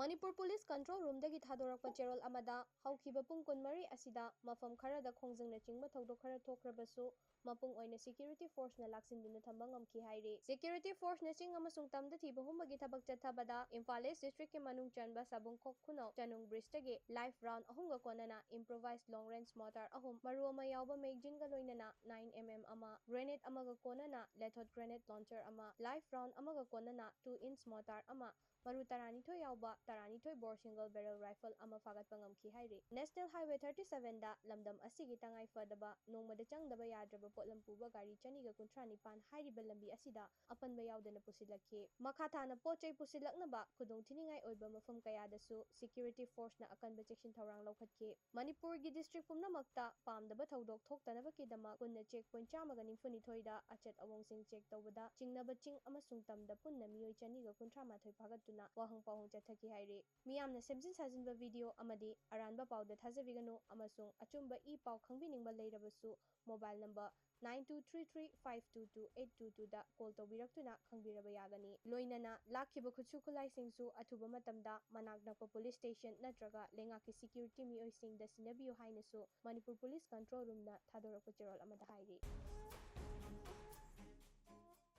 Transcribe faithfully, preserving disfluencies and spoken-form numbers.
Manipur police control ꯔꯨꯝꯗꯒꯤ ꯊꯥꯗꯣꯔꯛꯄ ꯆꯦꯔꯣꯜ ꯑꯃꯗ, ꯍꯧꯈꯤꯕ ꯄꯨꯡ ꯀꯨꯟꯃꯔꯤ ꯑꯁꯤꯗ ꯃꯐꯝ ꯈꯔꯗ ꯈꯣꯡꯖꯪꯅꯆꯤꯡꯕ ꯊꯧꯗꯣꯛ ꯈꯔ ꯊꯣꯛꯈ꯭ꯔꯕꯁꯨ, ꯃꯄꯨꯡ ꯑꯣꯏꯅ ꯁꯦꯀ꯭ꯌꯨꯔꯤꯇꯤ ꯐꯣꯔꯁꯅ ꯂꯥꯛꯁꯤꯟꯗꯨꯅ ꯊꯝꯕ ꯉꯝꯈꯤ ꯍꯥꯏꯔꯤ꯫ ꯁꯦꯀ꯭ꯌꯨꯔꯤꯇꯤ ꯐꯣꯔꯁꯅ ꯆꯤꯡ ꯑꯃꯁꯨꯡ ꯇꯝꯗ ꯊꯤꯕ ꯍꯨꯝꯕꯒꯤ ꯊꯕꯛ ꯆꯠꯊꯕꯗ ꯏꯝꯐꯥꯜ ꯏꯁ ꯗꯤꯁꯇ꯭ꯔꯤꯛꯀꯤ ꯃꯅꯨꯡ ꯆꯟꯕ ꯁꯥꯕꯨꯡꯈꯣꯛ ꯈꯨꯅꯧ ꯆꯅꯨꯡ ꯕ꯭ꯔꯤꯖꯇꯒꯤ ꯂꯥꯏꯐ ꯔꯥꯎꯟ ꯑꯍꯨꯝꯒ ꯀꯣꯟꯅꯅ ꯏꯝꯄ꯭ꯔꯣꯚꯥꯏꯁ ꯂꯣꯡ ꯔꯦꯟꯖ ꯃꯣꯔꯇꯥꯔ ꯑꯍꯨꯝ, ꯃꯔꯨ ꯑꯃ ꯌꯥꯎꯕ ꯃꯦꯒꯖꯤꯟꯒ ꯂꯣꯏꯅꯅ ꯅꯥꯏꯟ ꯑꯦꯝ ꯑꯦꯝ ꯑꯃ, ꯒ꯭ꯔꯦꯅꯦꯗ ꯑꯃꯒ ꯀꯣꯟꯅꯅ ꯂꯦꯊꯣꯠ ꯒ꯭ꯔꯦꯅꯦꯗ ꯂꯣꯟꯆꯔ ꯑꯃ, ꯂꯥꯏꯐ ꯔꯥꯎꯟ ꯑꯃꯒ ꯀꯣꯟꯅꯅ ꯇꯨ ꯏꯟꯆ ꯃꯣꯔꯇꯥꯔ ꯑꯃ, ꯃꯔꯨ ꯇꯔꯥꯅꯤꯊꯣꯏ ꯌꯥꯎꯕ ꯇꯔꯥꯅꯤꯊꯣꯏ ꯕꯣꯔ ꯁꯤꯡꯒꯜ ꯕꯦꯔꯦꯜ ꯔꯥꯏꯐꯜ ꯑꯃ ꯐꯥꯒꯠꯄ ꯉꯝꯈꯤ ꯍꯥꯏꯔꯤ꯫ ꯅꯦꯁꯅꯦꯜ ꯍꯥꯏꯋꯦ ꯊꯥꯔꯇꯤ ꯁꯚꯦꯟꯗ ꯂꯝꯗꯝ ꯑꯁꯤꯒꯤ ꯇꯉꯥꯏ ꯐꯗꯕ ꯅꯣꯡꯃꯗ ꯆꯪꯗꯕ ꯌꯥꯗ꯭ꯔꯕ ꯄꯣꯠꯂꯝ ꯄꯨꯕ ꯒꯥꯔꯤ ꯆꯅꯤꯒ ꯀꯨꯟꯊ꯭ꯔꯥ ꯅꯤꯄꯥꯟ ꯍꯥꯏꯔꯤꯕ ꯂꯝꯕꯤ ꯑꯁꯤꯗ ꯑꯄꯟꯕ ꯌꯥꯎꯗꯅ ꯄꯨꯁꯤꯜꯂꯛꯈꯤ꯫ ꯃꯈꯥ ꯊꯥꯅ ꯄꯣꯠ ꯆꯩ ꯄꯨꯁꯤꯜꯂꯛꯅꯕ ꯈꯨꯗꯣꯡꯊꯤꯅꯤꯡꯉꯥꯏ ꯑꯣꯏꯕ ꯃꯐꯝ ꯀꯌꯥꯗꯁꯨ ꯁꯦꯀ꯭ꯌꯨꯔꯤꯇꯤ ꯐꯣꯔꯁꯅ ꯑꯀꯟꯕ ꯆꯦꯛꯁꯤꯟ ꯊꯧꯔꯥꯡ ꯂꯧꯈꯠꯈꯤ꯫ ꯃꯅꯤꯄꯨꯔꯒꯤ ꯗꯤꯁꯇ꯭ꯔꯤꯛ ꯄꯨꯝꯅꯃꯛꯇ ꯄꯥꯝꯗꯕ ꯊꯧꯗꯣꯛ ꯊꯣꯛꯇꯅꯕꯒꯤꯗꯃꯛ ꯄꯨꯟꯅ ꯆꯦꯛ ꯄꯣꯏꯟꯠ ꯆꯥꯝꯃꯒ ꯅꯤꯐꯨ ꯅꯤꯊꯣꯏꯗ ꯑꯆꯠ ꯑꯋꯣꯡꯁꯤꯡ ꯆꯦꯛ ꯇꯧꯕꯗ ꯆꯤꯡꯅꯕ ꯆꯤꯡ ꯑꯃꯁꯨꯡ ꯇꯝꯗ ꯄꯨꯟꯅ ꯃꯤꯑꯣꯏ ꯆꯅꯤꯒ ꯀꯨꯟꯊ꯭ꯔꯥ ꯃꯥꯊꯣꯏ ꯐꯥꯒꯠꯇꯨꯅ ꯋꯥꯍꯪ ꯄꯥꯎꯍꯪ ꯆꯠꯊꯈꯤ ꯍꯥꯏꯔꯤ꯫ ꯃꯤꯌꯥꯝꯅ ꯁꯦꯝꯖꯤꯟ ꯁꯥꯖꯤꯟꯕ ꯚꯤꯗꯤꯑꯣ ꯑꯃꯗꯤ ꯑꯔꯥꯟꯕ ꯄꯥꯎꯗ ꯊꯥꯖꯕꯤꯒꯅꯨ ꯑꯃꯁꯨꯡ ꯑꯆꯨꯝꯕ ꯏ ꯄꯥꯎ ꯈꯪꯕꯤꯅꯤꯡꯕ ꯂꯩꯔꯕꯁꯨ mobile number nine two three three five two two eight two two ꯗ call ꯇꯧꯕꯤꯔꯛꯇꯨꯅ ꯈꯪꯕꯤꯔꯕ ꯌꯥꯒꯅꯤ꯫ ꯂꯣꯏꯅꯅ ꯂꯥꯛꯈꯤꯕ ꯈꯨꯠꯁꯨ ꯈꯨꯠꯂꯥꯏꯁꯤꯡꯁꯨ ꯑꯊꯨꯕ ꯃꯇꯝꯗ ꯃꯅꯥꯛ ꯅꯛꯄ ꯄꯨꯂꯤꯁ ꯁ꯭ꯇꯦꯁꯟ ꯅꯠꯇ꯭ꯔꯒ ꯂꯩꯉꯥꯛꯀꯤ ꯁꯦꯀ꯭ꯌꯨꯔꯤꯇꯤ ꯃꯤꯑꯣꯏꯁꯤꯡꯗ ꯁꯤꯟꯅꯕꯤꯌꯨ ꯍꯥꯏꯅꯁꯨ ꯃꯅꯤꯄꯨꯔ ꯄꯨꯂꯤꯁ ꯀꯟꯇ꯭ꯔꯣꯜ ꯔꯨꯝꯅ ꯊꯥꯗꯣꯔꯛꯄ ꯆꯦꯔꯣꯜ ꯑꯃꯗ ꯍꯥꯏꯔꯤ꯫